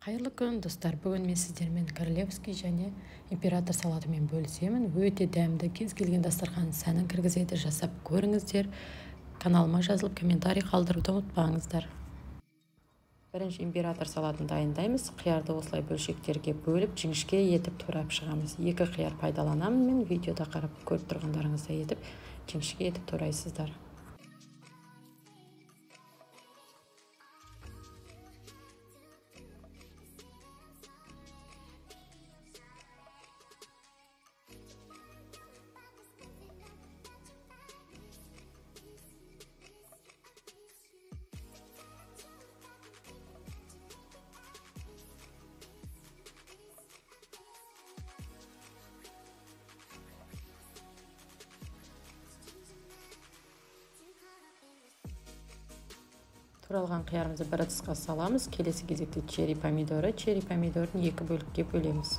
Қайырлы күн, достар! Бүгін мен сіздермен королевский және император салатымен бөлісемін. Өте дәмді, кез келген дастархан сәнін кіргізеді. Жасап көріңіздер. Каналыма жазылып, комментарий қалдыруды ұмытпаңыздар. Бірінші император салатын дайындаймыз. Қиярды осылай бөлшектерге бөліп, жіңішке етіп турап шығамыз. 2 қияр пайдаланамын мен. Видеода қарап көріп тұрғандарыңыздай етіп, жіңішке етіп турайсыздар. Туралған қиярымызды бір ыдысқа саламыз. Келесі кезекте черри помидоры. Черри помидорын 2 бөлікке бөлеміз.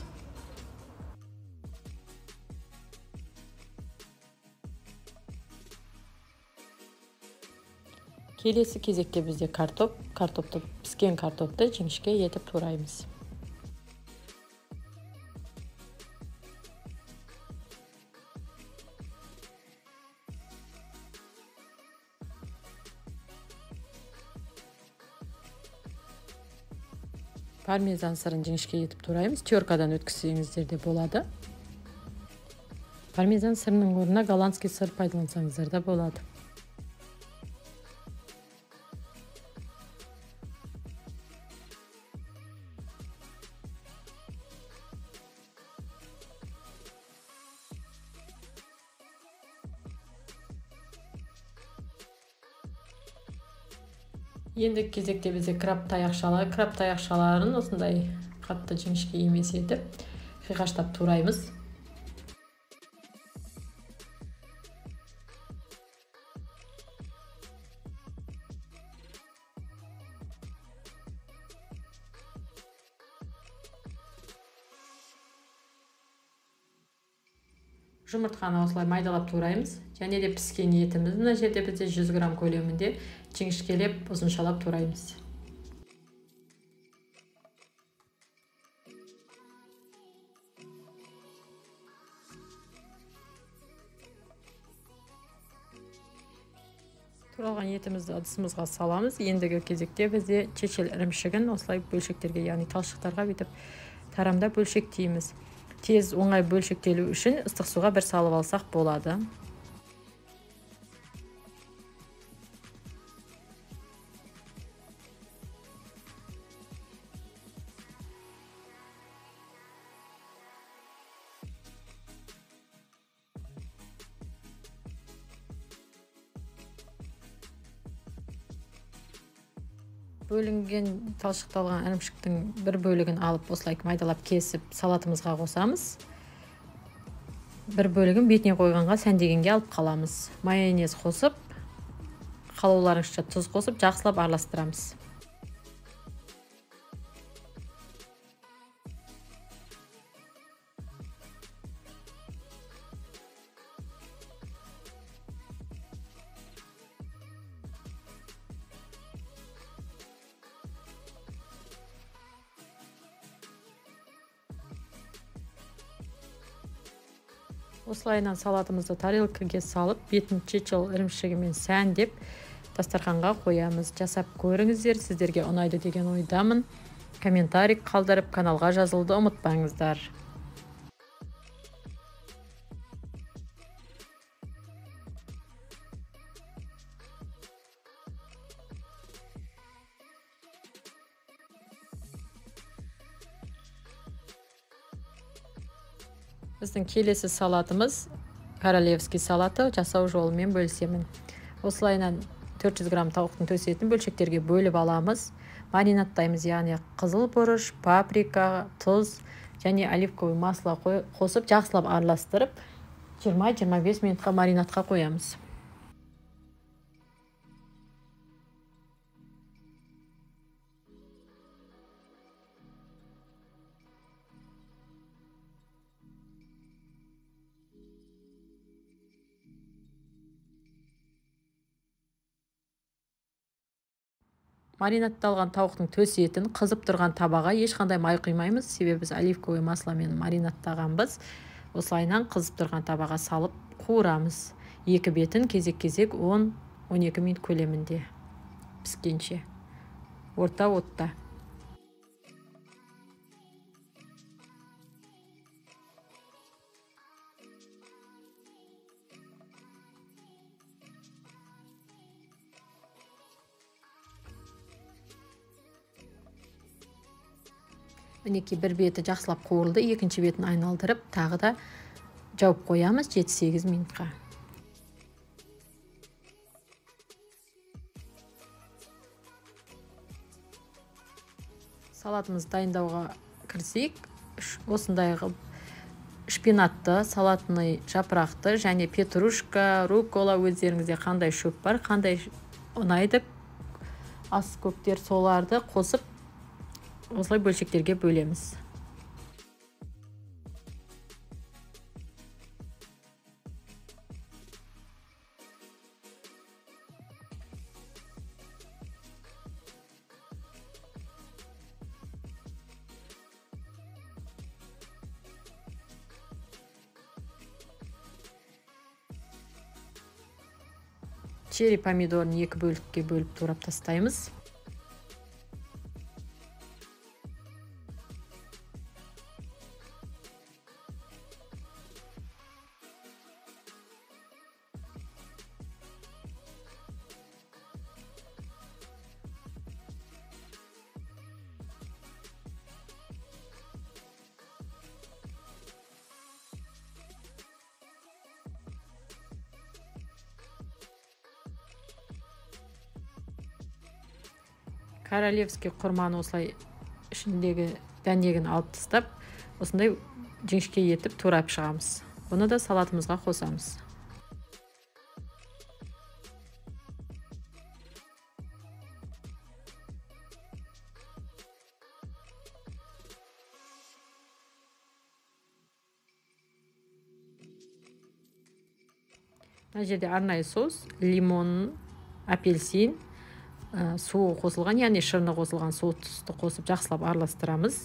Келесі кезекте бізде картоп. Картопты, піскен картопты жіңішке етіп тураймыз. Пармезан сырын жіңішке етіп тураймыз. Теркадан өткізсеңіздер де болады. Пармезан сырының орнына голландский сыр пайдалансаңыздар да болады. Енді кезекте бізде краб таяқшалары. Краб таяқшаларын осындай қатты жіңішке емес етіп қиғаштап тураймыз. Жұмыртқаны осылай майдалап тураймыз. Және де піскен етіміз мына жерде бізде 100 грамм көлемінде жіңішкелеп ұзыншалап тураймыз. Туралған етімізді ыдысымызға саламыз. Ендігі кезекте бізде чечел ірімшігін осылай бөлшектерге, яғни талшықтарға бүйтіп тарамда бөлшектейміз. Тез оңай бөлшектелу үшін ыстық суға бір салып алсақ болады. Бөлінген талшықталған ірімшіктің бір бөлігін алып осылай майдалап кесіп салатымызға қосамыз. Бір бөлігін бетіне қойғанға сәндегенге алып қаламыз. Майонез қосып, қалауларыңызша тұз қосып жақсылап араластырамыз. Осылайынан салатымызды тарелкаге салып, бетін чечел ірімшігімен сәндеп дастарханға қоямыз. Жасап көріңіздер, сіздерге ұнайды деген ойдамын. Комментарий қалдырып, каналға жазылуды ұмытпаңыздар. Біздің келесі салатымыз королевский салаты. Жасау жолымен бөлісемін. Осылайынан 400 грамм тауықтың төс етін бөлшектерге бөліп аламыз. Маринадтаймыз, яғни қызыл бұрыш, паприка, тұз және оливковый масло қосып жақсылап араластырып 20-25 минутқа маринадқа қоямыз. Маринадталған тауықтың төс етін қызып тұрған табаға ешқандай май құймаймыз, себебі біз оливковый масломен маринадтағанбыз. Осылайынан қызып тұрған табаға салып қуырамыз. Екі бетін кезек-кезек 10-12 минут көлемінде піскенше. Орта отта. Мінекей, бір беті жақсылап қуырылды, екінші бетін айналдырып, тағы да жауып қоямыз 7-8 минутқа. Салатымызды дайындауға кірісейік. Осындай қылып шпинатты, салатный жапырақты және петрушка, руккола, өздеріңізде қандай шөп бар, қандай ұнайды ас көктер, соларды қосып осылай бөлшектерге бөлеміз. Черри помидорын екі бөлікке бөліп турап тастаймыз. Королевский құрманы осылай ішіндегі дәнегін алып тастап, осындай жіңішке етіп турап шығамыз. Бұны да салатымызға қосамыз. Мына жерде арнайы соус, лимон, апельсин, суы қосылған, яғни шырыны қосылған соусты қосып жақсылап араластырамыз.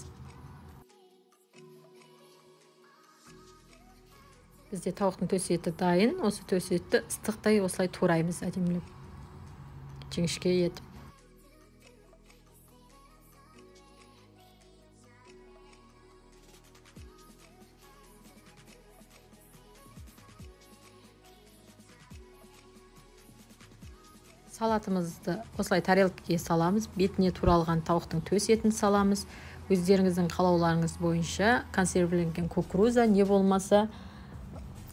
Бізде тауықтың төс еті дайын. Осы төс етті ыстықтай осылай тураймыз әдемілеп, жіңішке етіп. Салатымызды осылай тарелкаға саламыз. Бетіне туралған тауықтың төс етін саламыз. Өздеріңіздің қалауларыңыз бойынша консервіленген кукуруза, не болмаса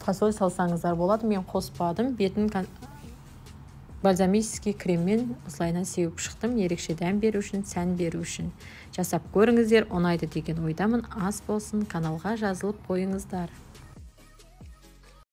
фасоль салсаңыздар болады. Мен қоспадым. Бетін бальзамический креммен осылайынан сеуіп шықтым. Ерекше дәм беру үшін, сән беру үшін. Жасап көріңіздер, ұнайды деген ойдамын. Ас болсын, каналға жазылып қойыңыздар.